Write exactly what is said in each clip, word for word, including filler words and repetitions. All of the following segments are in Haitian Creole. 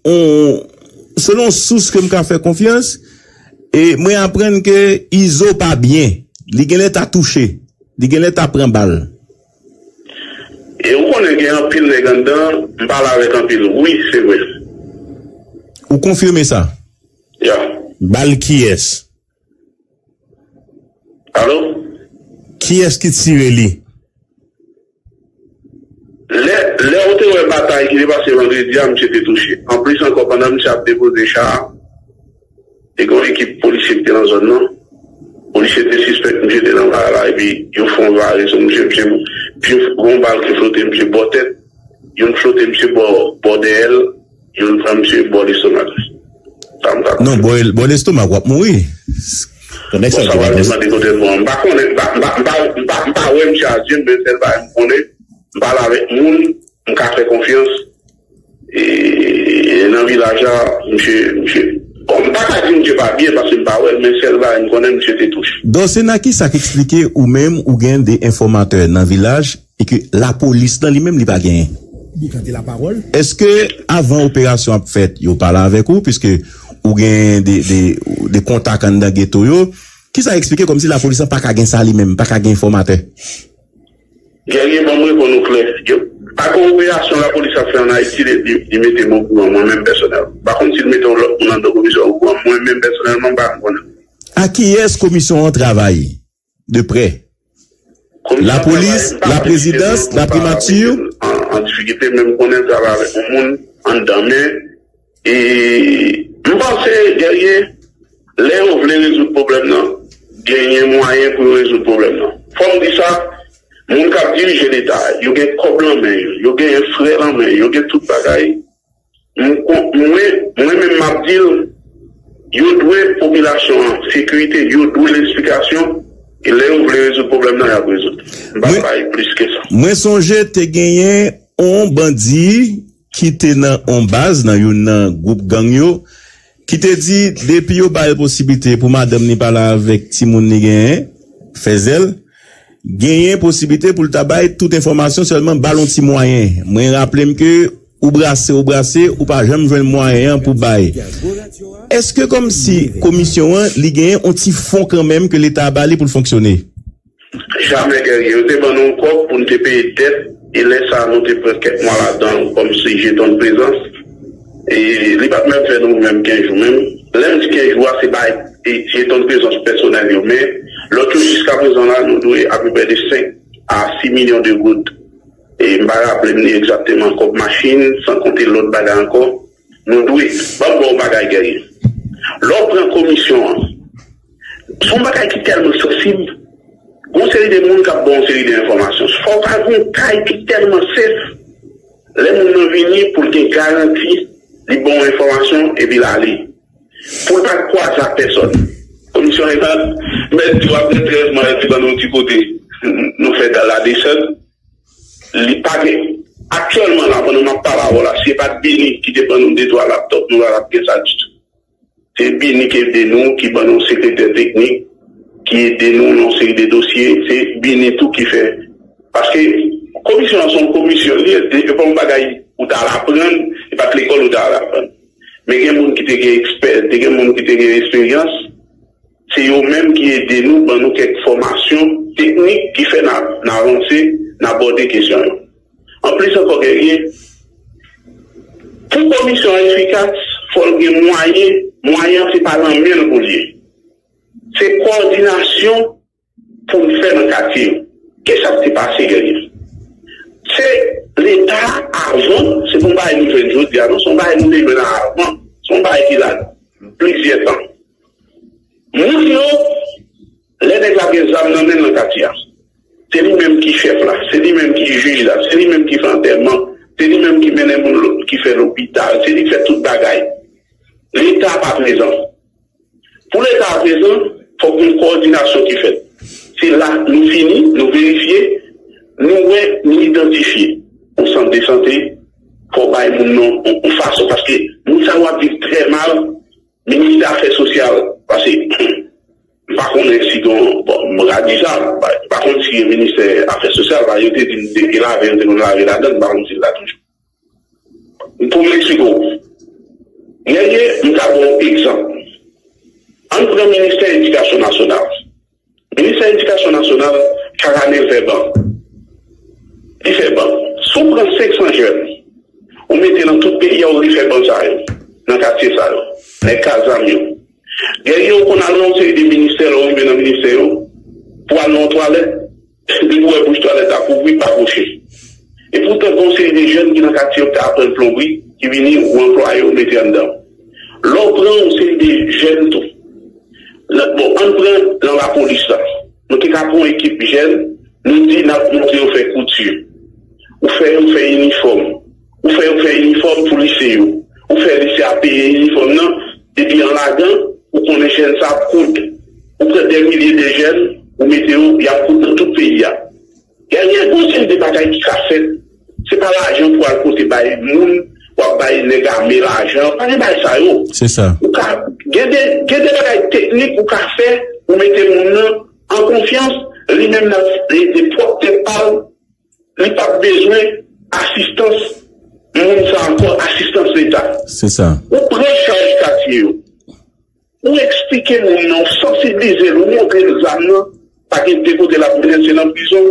on, selon sous ke m ka fè konfyans, e mwen aprann ke Izo pa byen. Li genlè ta touche. Li genlè ta pran bal. E ou konnen gen anpil nèg anndan, m pale avèk anpil. Wi, se vre. Ou konfime sa? Ya. Bal kiyès? Alo? Kiyès ki tire li? Lè, lè ou te wè batay ki te pase vandredi a, misye te touche. Anplis ankò, pandan misye ap depoze cha a, te gen yon ekip polisye ki te nan zòn nan. Polisye te sispèk misye te nan bagay la, epi yo fè yon vare sou misye, misye, misye, yon bal ki flote misye bò tèt, youn flote misye bò, bò dèyè l, youn pran misye bò lestomak. Sa m ka Non, konfime. Bò, bò lestomak, w ap mouri. Bon, sa pral depande kote l pran. M pa konnen, m pa, m pa, m pa, m pa, m pa wè misye a zye m, men sèl bagay m konnen, m pale avèk moun, m ka fè konfyans. E nan vilaj la, misye, misye, bon, m pa ka di misye pa byen paske m pa wè l, men sèl bagay m konnen, misye te touche. Donk, se nan ki sa k eksplike ou menm ou gen de enfòmatè nan vilaj e ke lapolis nan li menm li pa genyen? Èske avan operasyon ap fèt, yo pale avèk ou, piske ou gen de, de, de kontak anndan geto yo? Ki sa eksplike kòmsi lapolis lan pa ka gen sa li menm, pa ka gen enfòmatè? Guerrier, ban m reponn ou klè. Yo, pa gen operasyon lapolis ap fè ann Ayiti, li, li, li mete m okouran, mwen menm pèsonèl. Pa konn si l mete yon lòt moun anndan komisyon okouran, mwen menm pèsonèlman, m pa konn konnen. A kiyès komisyon an travay de prè? Komisyon an Lapolis, travay, m pa laprezidans, difikilte, m pa laprimati, an, an difikilte, men m konnen l travay avèk yon moun anndan, men E m panse, Guerrier, lè yo vle rezoud pwoblèm nan, genyen mwayen pou yo rezoud pwoblèm nan. Fò m di sa, moun k ap dirije Leta, yo gen kòb lan men yo, yo genyen frè lan men yo, yo gen tout bagay. M kon-, mwen, mwen menm m ap di l, yo dwe popilasyon an sekirite, yo dwe l esplikasyon, e lè yo vle rezoud pwoblèm nan, y ap rezoud. M pa Mwen, bay plis ke sa. Mwen sonje te genyen on bandi ki te nan on baz, nan youn nan gwoup gang yo, ki te di depi yo ba l posiblite pou madanm li pale avèk timoun li genyen, fè zèl, genyen posiblite pou l ta bay tout enfòmasyon, sèlman ba l on ti mwayen. Mwen raple m ke ou brase, ou brase, ou pa janm jwenn mwayen an pou bay. Èske kòmsi komisyon an, li genyen on ti fon kanmenm ke Leta ba li pou l fonksyone? Jamè, Guerrier. Yo te ban nou yon kòb pou n te peye dèt, e lè sa a, nou te pran kèk mwa ladan l kòmsi jeton de prezans. E li pa t menm fè nou menm kenz jou menm. Lè m di kenz jou a, se bay e jeton de prezans pèsonèl yo. Men, lòt yo, jiskaprezan la, nou dwe apeprè de senk a sis milyon de goud. E m pa raple m li egzakteman, kòb machin, san konte lòt bagay ankò. Nou dwe. Ban m ba w yon bagay, Guerrier. Lè w pran komisyon an, se yon bagay ki tèlman sansib. Gon seri de moun k ap ba w yon seri de enfòmasyon. Fò w ka gen yon kay ki tèlman sef, lè moun nan vini pou l gen garanti, li ba w enfòmasyon, epi l ale. Pou l pa kwaze ak pèsòn. Komisyon an, mèt di w apre trèz mwa, yo te ban nou yon ti kote, nou fè la desann. Li pa gen. Aktyèlman la, pandan m ap pale avè w la, si se pa t Bini ki te ban nou de twa laptòp, nou pa t ap gen sa ditou. Se Bini ki ede nou, ki ban nou sekretè teknik, ki ede nou nan yon seri de dosye. Se Bini tou ki fè. Paske komisyon an se yon komisyon, li, e, e pa yon bagay ou ta al aprann, e pa t lekòl ou ta al aprann. Men gen moun ki te gen ekspè, te gen moun ki te gen esperyans, se yo menm ki ede nou, ban nou kèk fòmasyon teknik ki fè n a, n avanse, n abòde kesyon yo. Anplis ankò, Guerrier, pou komisyon an efikas, fò l gen mwayen, mwayen an se pa nan men l pou l ye. Se kowòdinasyon pou n fè nan katye yo. Kisa k te pase, Guerrier? Se Leta avan, se pa yon bagay nou jwenn jodi a, non, se yon bagay nou te jwenn avan, se yon bagay ki la plizyè tan. Moun yo, lè nèg la gen zam nan men l nan katye a, se li menm ki chèf la, se li menm ki jij la, se li menm ki fè antèman, se li menm ki mennen moun lo-, ki fè lopital, se li ki fè tout bagay. Leta pa prezan. Pou Leta a prezan, fòk gen kowòdinasyon ki fèt. Se la nou fini, nou verifye, nou wè, nou idantifye yon sant de sante, fò w bay moun nan yon, yon fason, paske moun sa yo ap viv trè mal, ministè afè sosyal, paske, m pa konnen si gen, bon, m ka di sa, m pa, m pa konn si ministè afè sosyal, paske yo te di m te, te lave, yo te konn lave ladan, m pa konn si l la toujou. Pou m eksplike w, Gèlye, m ka ba w egzanp. Ann pran Ministè Edikasyon Nasyonal. Ministè Edikasyon Nasyonal, chak ane, l fè ban. Li fè ban. Si w pran senk san jèn, ou mete nan tout peyi a, ou refè ban sa yo, nan katye sa yo, nèg ka zam yo. Gèlye, ou konn al nan yon seri de ministè, lè w rive nan ministè yo, pou al nan yon twalèt, depi w wè bouch twalèt la kouvri, pa kouche. E poutan, gen yon seri de jèn ki nan katye yo ki ta aprann plonbri, ki vini, ou anplwaye, ou mete anndan. Lè w pran yon seri de jèn tou, nan, bon, ann pran nan lapolis la. Nou te ka pran yon ekip jèn, nou di n ap montre yo fè kouti. Ou fè yo fè inifòm. Ou fè yo fè inifòm pou lise yo. Ou fè lise a peye inifòm nan, depi an ladan, ou konnen jèn sa ap koud. Ou pran dè milye de jèn, ou mete yo, y ap koud nan tout peyi a. Gèlye, gon seri de bagay ki ka fèt. Se pa lajan pou al pote bay moun, w ap bay nèg ame lajan. Pa gen bagay sa yo. Se sa. Ou ka, gen de, gen de bagay teknik ou ka fè, ou mete moun nan an konfyans, li menm l ap ede pwòp tèt pa l, li p ap bezwen asistans moun sa ankò, asistans Leta. Se sa. Ou pran chaj katye yo. Ou eksplike moun nan, ou sansibilize l, ou montre l zam nan, pa gen de kote l ap mennen, se nan prizon,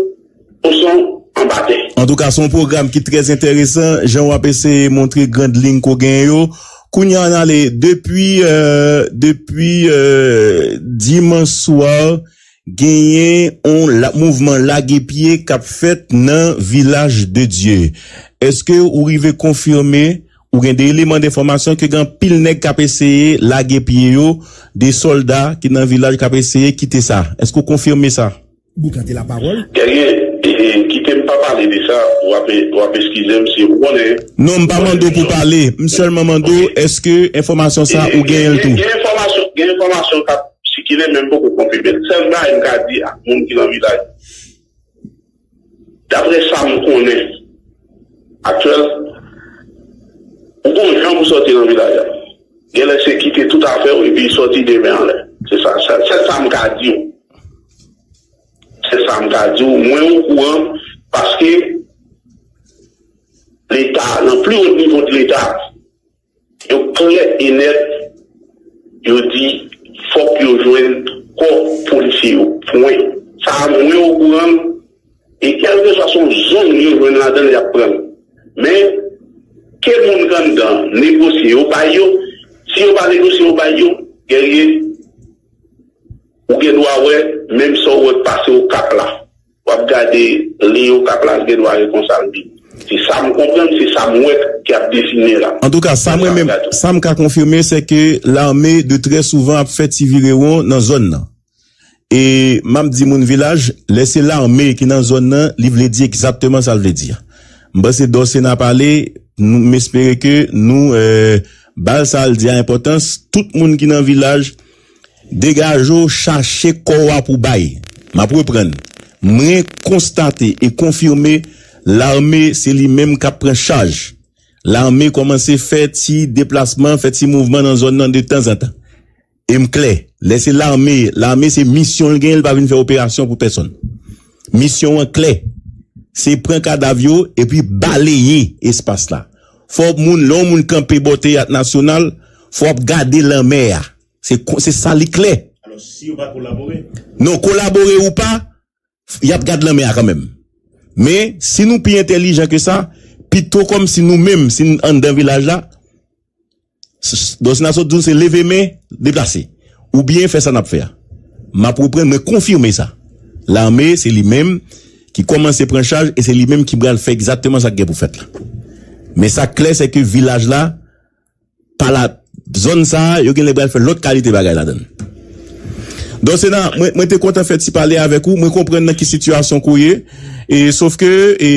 osnon anba tè. Antouka, se yon pwogram ki trè enteresan, jan w ap eseye montre grand liy ke w genyen yo. Kounye a, ann ale, depi, euh, depi, euh, dimanch swa, genyen yon la, mouvman lage pye k ap fèt nan Vilaj de Dye. Èske ou rive konfime, ou gen de eleman denfòmasyon ke gen anpil nèg k ap eseye lage pye yo, de sòlda ki nan vilaj k ap eseye kite sa? Èske ou konfime sa? Boukante lapawòl. Gèlye, e, e, kite m pa pale de sa, w ap, w ap eskize m si ou konnen. Non, m pa mande w pou pale. M sèlman mande w, èske enfòmasyon sa a ou genyen l tou? Gen, gen enfòmasyon, gen enfòmasyon k ap sikile, men m poko konfime l. Sèl bagay m ka di ak moun ki nan vilaj, daprè sa m konnen aktyèl, ou gon jan pou sòti nan vilaj la. Genlè se kite tout afè w epi sòti demen anlè. Se sa, se, se sa m ka di w. Se sa m ka di w. Mwen okouran paske Leta, nan pi wo nivo de Leta, yo klè e nèt, yo di fòk yo jwenn kò polisye yo. Pwen. Sa a, mwen okouran l, e kèlkeswa se yon zòn yo jwenn ladan l, y ap pran l. Men, ke moun k anndan negosye, yo bay yo. Si yo pa negosye, yo bay yo, Guerrier, ou gen dwa wè, menm sa w wè k pase Okap la. W ap gade liy Okap la, l gen dwa rekonsa l vin. Se sa m konprann, se sa m wè k ap desine la. Antouka, sa mwen menm, sa m ka konfime, se ke lame de trè souvan ap fè ti virewon nan zòn nan. E m ap di moun vilaj, lè se lame ki nan zòn nan, li vle di egzakteman sa l vle di a. M panse Dòsena pale, nou, m espere ke nou, euh, ba l sa l di a enpòtans. Tout moun ki nan vilaj, degaje w, chache kò w a pou bay. M ap reprann. Mwen konstate e konfime, lame se li menm k ap pran chaj. Lame kòmanse fè ti deplasman, fè ti mouvman nan zòn nan de tanzantan. E m klè, lè se lame, lame se misyon l genyen, l pa vin fè operasyon pou pèsonn. Misyon an klè. Se pran kadav yo epi baleye espas la. Fò moun, lè yon moun kanpe bò Teyat Nasyonal, fò w ap gade lanmè a. Se ko-, se sa li klè. Alò, si yo pa kolabore? Non, kolabore ou pa, y ap gad lanmè a kanmenm. Men, si nou pi entèlijan ke sa, pito kòmsi nou menm, si n anndan vilaj la, s-, s-, Dòsena sot di w se leve men, deplase. Oubyen fè sa n ap fè a. M ap reprann, mwen konfime sa. Lame, se li menm ki kòmanse pran chaj e se li menm ki pral fè egzakteman sa k gen pou fèt la. Men sa k klè, se ke vilaj la, pa la, zòn sa a, yo genlè pral fè lòt kalite bagay ladan l. Dòsena, mwen, mwen te kontan fè ti pale avèk ou. Mwen konprann nan ki sitiyasyon ke w ye. E, sof ke, e,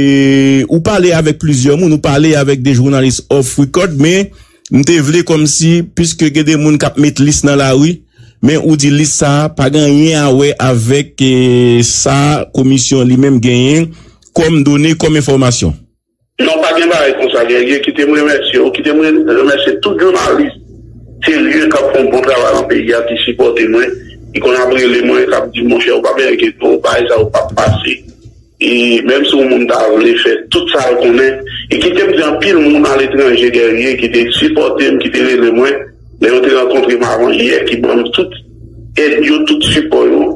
ou pale avèk plizyè moun, ou pale avèk de jounalis off record, men m te vle kòmsi, piske gen de moun k ap met lis nan lari, men ou di lis sa a pa gen anyen a wè avèk, e, sa komisyon li menm genyen kòm done, kòm enfòmasyon. Non, pa gen bagay konsa, Guerrier. Kite m remèsye w, kite m re-, remèsye tout jounalis serye k ap fè yon bon travay nan peyi a, ki sipòte mwen, ki konn ap rele mwen, k ap di, monchè, ou pa bezwen enkyete w, bagay sa yo p ap pase. E menm si yon moun ta vle fè tout sa l konnen, e kite m di anpil moun aletranje, Guerrier, ki te sipòte m, ki te rele mwen, lè yo te rankontre m avan yè, ki ban m tout èd yo, tout sipò yo.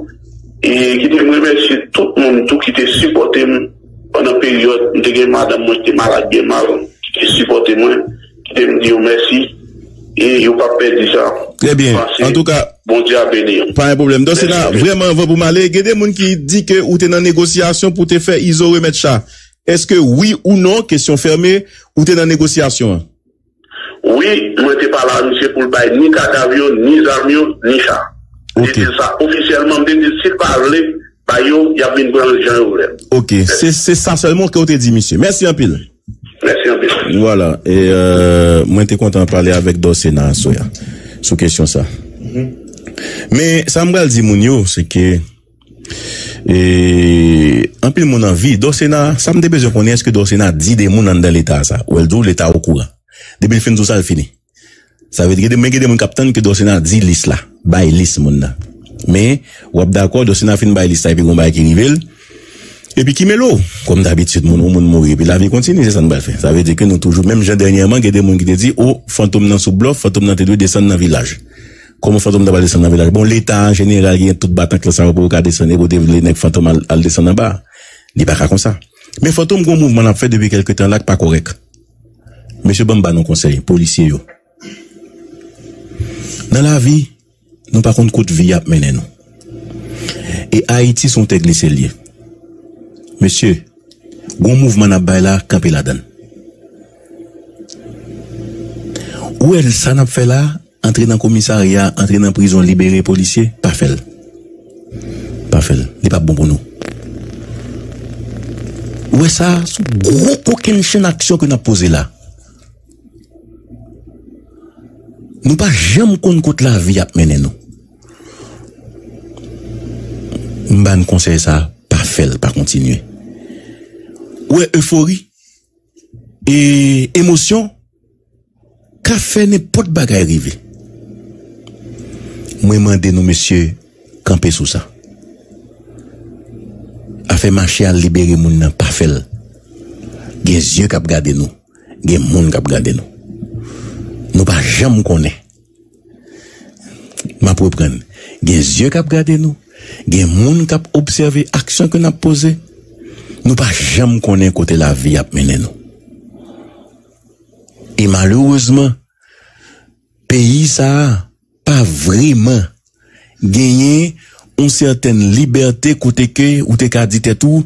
E kite m remèsye tout moun tou ki te sipòte m pandan peryòd m te gen madanm mwen ki te malad byen mal, ki te sipòte mwen, kite m di yo mèsi. E yo p ap pèdi sa. Trè byen. Antouka, Bondye ap beni yo. Pa gen pwoblèm. Dòsena, vrèman, anvan pou m ale, gen de moun ki di ke ou te nan negosyasyon pou te fè Izo remèt cha. Èske wi ou non, kesyon fèmen, ou te nan negosyasyon an? Wi, mwen te pale a misye pou l bay ni kadav yo, ni zam yo, ni cha. Li te di sa ofisyèlman, m te di si l pa vle bay yo, y ap vin pran l jan yo vle. Ok, se se sa sèlman ke w te di misye. Mèsi anpil. Mèsi anpil. Vwala, e euh, mwen te kontan pale avèk Dòsena aswè a sou kesyon sa. Men sa m pral di moun yo, se ke e anpil moun anvi Dòsena, sa m te bezwen konnen, èske Dòsena di de moun anndan leta sa? Ou wè l di w leta okouran. Depi l fin di w sa, l fini. Sa vle di, gen de, men gen de moun k ap tann ke Dòsena di lis la, bay lis moun nan. Men, w ap dakò, Dòsena fin bay lis la, epi gon bagay ki rive l. Epi ki mele w? Kòm dabitid, moun, yon moun mouri, epi lavi kontinye, se sa n pral fè. Sa vle di ke nou toujou, menm jan dènyèman, gen de moun ki te di, o, fantom nan sou blòf, fantom nan te dwe desann nan vilaj. Kòman fantom nan pral desann nan vilaj? Bon, leta an jeneral, gen tout batank lan sa yo pou yo ka desann, e pou te vle nèg fantom al, al desann anba. Li pa ka konsa. Men fantom, gon mouvman n ap fè depi kèlke tan la k pa kòrèk. Mesye, ban m ba nou konsèy, polisye yo. Nan lavi, nou pa konn kot vi ap mennen nou. E Ayiti se yon tè glise l ye. Mesye, gon mouvman n ap bay la, kanpe ladan l. Ou wè sa n ap fè la, antre nan komisarya, antre nan prizon, libere polisye, pa fè l. Pa fè l. Li p ap bon pou nou. Ou wè sa, se gwo kokennchenn aksyon ke n ap poze la. Nou pa janm konn kot lavi ap mennen nou. M ba n konsèy sa, pa fè l, pa kontinye. Ou wè efori e emosyon ka fè nenpòt bagay rive. Mwen mande nou, mesye, kanpe sou sa. Afè mache al libere moun nan, pa fè l. Gen zye k ap gade nou. Gen moun k ap gade nou. Nou pa janm konnen. M ap reprann. Gen zye k ap gade nou. Gen moun k ap obsève aksyon ke n ap poze. Nou pa janm konnen kote lavi ap mennen nou. E malerezman, peyi sa a pa vrèman genyen yon sètèn libète kote ke ou te ka di tèt ou,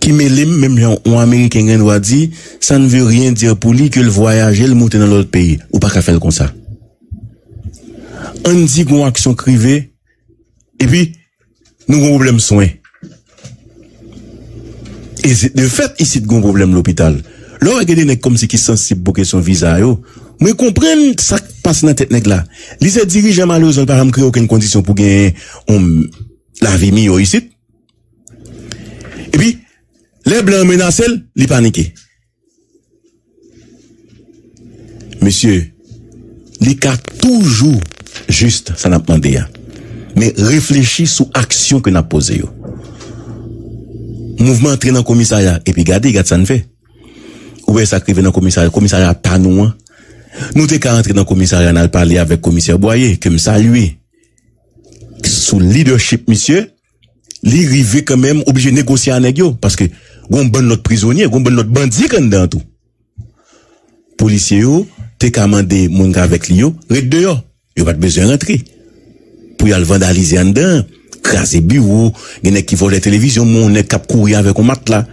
ki mele m, menm jan yon Ameriken gen dwa di, ça ne veut rien dire pour lui que l vwayaje, l moute nan lòt peyi. Ou pa ka fè l konsa. Ann di gon aksyon k rive, epi nou gon pwoblèm swen. E se, de fèt, isit gon pwoblèm lopital. Lè w wè gen de nèg kòmsi ki sansib pou kesyon viza yo, mwen konprann sa k pase nan tèt nèg la. Li se dirijan, malerezman, li pa janm kreye okenn kondisyon pou gen yon lavi miyò isit. Epi, lè blan an menase l, li panike. Mesye, li ka toujou jis sa n ap mande a. Men reflechi sou aksyon ke n ap poze yo. Mouvman antre nan komisarya, epi gade, gad sa n fè. Ou wè sa k rive nan komisarya, komisarya pa nou an. Nou te ka antre nan komisarya, n al pale avèk komisè Bwaye, ke m salye. Sou lidèchip misye, li rive kanmenm oblije negosye a nèg yo, paske gon bann lòt prizonye, gon bann lòt bandi k anndan an tou. Polisye yo te ka mande moun k avèk li yo ret deyò. Yo pa t bezwen rantre. Pou y al vandalize anndan an, kraze biwo, gen nèg ki vòlè televizyon, men yon nèg k ap kouri avèk yon matla.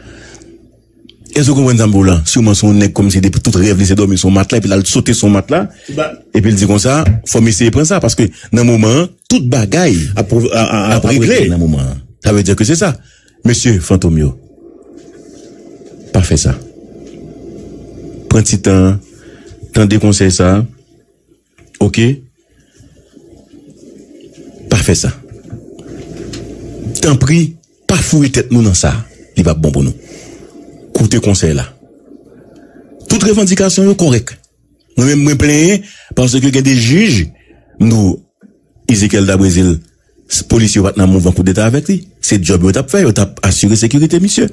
Èske w konprann sa m di w la? Siman se yon nèg kòmsi depi tout rèv li se dòmi sou yon matla, epi l al sote sou yon matla, epi l di konsa, fò m eseye pran sa, paske nan moman an, tout bagay ap, ap, ap, ap regle nan moman an. Sa vle di ke se sa. Mesye, fantom yo, pa fè sa. Pran ti tan an, tande konsèy sa a. Ok? Pa fè sa. Tanpri, pa foure tèt nou nan sa. Li p ap bon pou nou. Koute konsèy la. Tout revandikasyon yo kòrèk. Mwen menm, mwen plenyen paske gen de jij, m di w, Ezekiel Dabrezil, Polisye yo pa t nan mouvman koudeta avèk li. Se djòb yo t ap fè, yo t ap asire sekirite misye.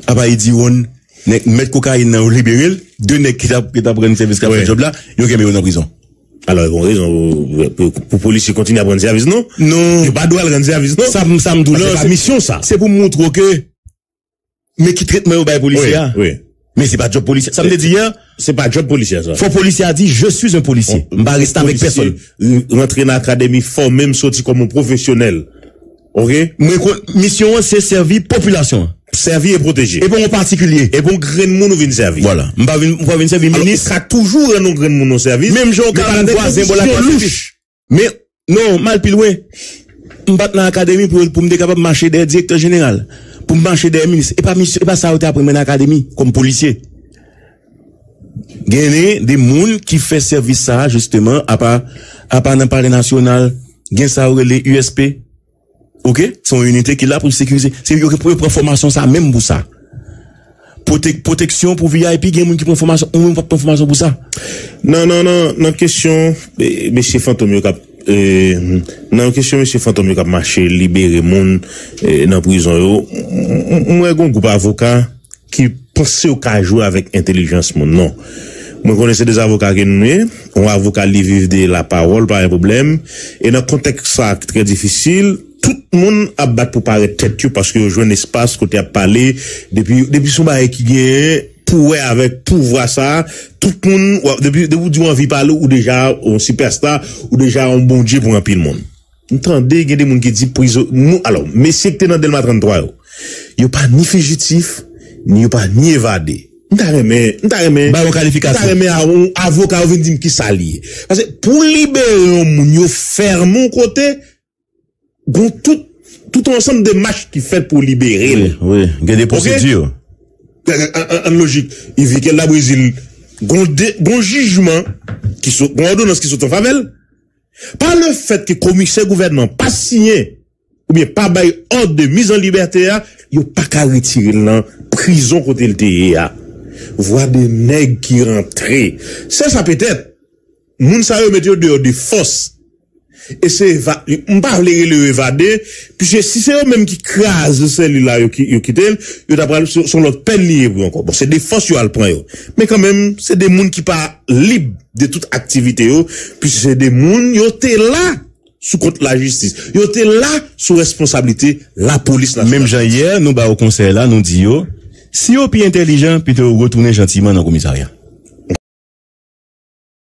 Apa Idiwonn, nèg mèt kokayin nan yo libere l, de nèg ki t ap ki t ap rann sèvis k ap fè djòb la, yo kenbe yo nan prizon. Alò, gen rezon pou, pou, pou polisye kontinye ap rann sèvis, non? Non. Yo pa dwe al rann sèvis, non? Sa m sa m di w la, se pa misyon sa. Se pou montre w ke men ki tretman yo bay polisye a. Wi, wi. Men se pa djòb polisye. Sa m te di yè, se pa djòb polisye sa. Fò polisye a di, je suis un policier. M pa reste avec personne. Rantre nan akademi, fòme m, soti kòm yon pwofesyonèl. Oke? Mwen kwè misyon an se sèvi popilasyon an. Sèvi e pwoteje. E pa yon patikilye. E pa yon grenn moun ou vin sèvi. Vwala. M pa vin, m pa vin sèvi minis. Ou ka toujou rann yon grenn moun yon sèvis. Menm jan ou ka rann vwazen bò lakay yon sèvis. Men, non, m al pi lwen. M pa t nan akademi pou, pou m te kapab mache dèyè direktè jeneral, pou m mache dèyè minis. E pa misyon, e pa sa yo te aprann mwen nan akademi kòm polisye. Gen de moun ki fè sèvis sa a, jisteman, apa, apa nan Palè Nasyonal, gen sa yo rele U S P. Oke? Se yon inite ki la pou sekirize. Se yo ki pou pran fòmasyon sa a menm pou sa. Pwotek- pwoteksyon pou V I P, gen moun ki pran fòmasyon, ou menm w p ap pran fòmasyon pou sa. Nan, nan, nan, nan kesyon, e, mesye fantom yo k ap, e, nan kesyon mesye fantom yo k ap mache libere moun, e, nan prizon yo, m- m- m wè gen yon gwoup avoka ki panse yo ka jwe avèk entèlijans moun. Non. Mwen konnen se de avoka ke nou ye. Yon avoka li viv de lapawòl, pa gen pwoblèm. E nan kontèks sa ki trè difisil, tout moun ap bat pou parèt tèt yo paske yo jwenn espas kote y ap pale. Depi, depi se yon bagay ki genyen pou wè avèk pouvwa sa a, tout moun, w ap- depi, depi w di w anvi pale, ou deja yon sipèsta, ou deja yon bondye pou anpil moun. M tande gen de moun ki di prizon, nou, alò, mesye ki te nan Dèlma trannntwa yo, yo pa ni fijitif, ni yo pa ni evade. M ta renmen, m ta renmen, ba yo kalifikasyon. M ta renmen a- yon avoka yo vin di m ki sa li ye. Paske pou libere yon moun, yo fèmen yon kote, gon tout, tout yon ansanm demach ki fèt pou libere l. Wi, wi, gen de pwosedi. An, an, an lojik, Ivikel Labrizil, gon de- gon jijman ki sot, gon òdonans ki sot an favè l, pa le fèt ke komisè gouvènman pa siyen oubyen pa bay òd de mise en liberté a, yo pa ka retire l nan prizon kote l te ye a. Vwa de nèg ki rantre. Sèl sa petèt, moun sa yo mete yo deyò de fòs. E se eva- m pa vle rele yo evade, piske si se yo menm ki kraze selil la, yo ki- yo kite l, yo ta pral se se yon lòt pèn li ye pou yo ankò. Bon, se de fòs yo al pran yo. Men kanmenm, se de moun ki pa lib de tout aktivite yo, piske se de moun yo te la sou kont lajistis. Yo te la sou responsablite lapolis nasyonal. Menm jan yè, nou ba yo konsèy la, nou di yo, si yo pi entèlijan, pito yo retounen jantiman nan komisarya.